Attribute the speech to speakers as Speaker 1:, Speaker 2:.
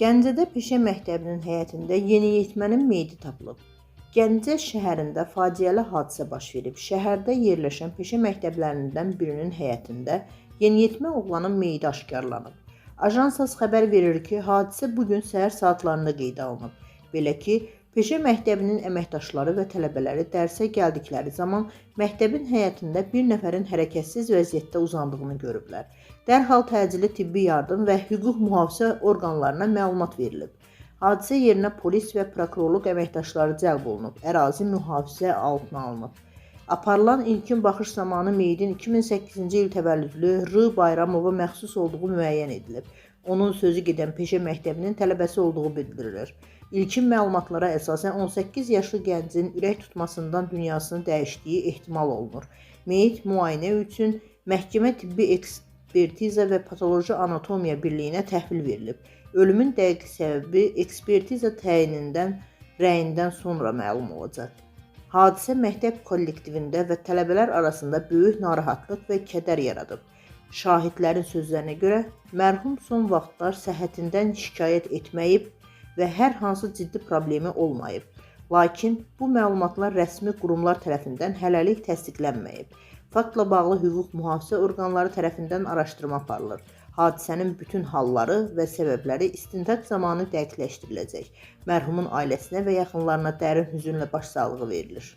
Speaker 1: Gəncədə peşə məktəbinin həyətində yeniyetmənin meyidi tapılıb. Gəncə şəhərində faciəli hadisə baş verib. Şəhərdə yerləşən peşə məktəblərindən birinin həyətində yeniyetmə oğlanın meyidi aşkarlanıb. Ajansas xəbər verir ki, hadisə bu gün səhər saatlarında qeydə alınıb. Belə ki, peşə məktəbinin əməkdaşları və tələbələri dərsə gəldikləri zaman məktəbin həyətində bir nəfərin hərəkətsiz vəziyyətdə uzandığını görüblər. Dərhal təcili tibbi yardım və hüquq mühafizə orqanlarına məlumat verilib. Hadisə yerinə polis və prokurorluq əməkdaşları cəlb olunub. Ərazi mühafizə altına alınıb. Aparılan ilkin baxış zamanı meyidin 2008-ci il təvəllüdlü R. Bayramova məxsus olduğu müəyyən edilib. Onun sözü gedən peşə məktəbinin tələbəsi olduğu bildirilir. İlkin məlumatlara əsasən 18 yaşlı gəncin ürək tutmasından dünyasını dəyişdiyi ehtimal olunur. Meyit müayinə üçün məhkəmə tibbi ekspertiza və patoloji anatomiya birliyinə təhvil verilib. Ölümün dəqiq səbəbi ekspertiza təyinindən rəyindən sonra məlum olacaq. Hadisə məktəb kollektivində və tələbələr arasında böyük narahatlıq və kədər yaradıb. Şahidlərin sözlərinə görə mərhum son vaxtlar səhhətindən şikayət etməyib və hər hansı ciddi problemi olmayıb. Lakin bu məlumatlar rəsmi qurumlar tərəfindən hələlik təsdiqlənməyib. Faktla bağlı hüquq mühafizə orqanları tərəfindən araşdırma aparılır. Hadisənin bütün halları və səbəbləri istintaq zamanı dəqiqləşdiriləcək. Mərhumun ailəsinə və yaxınlarına dərin hüzünlə başsağlığı verilir.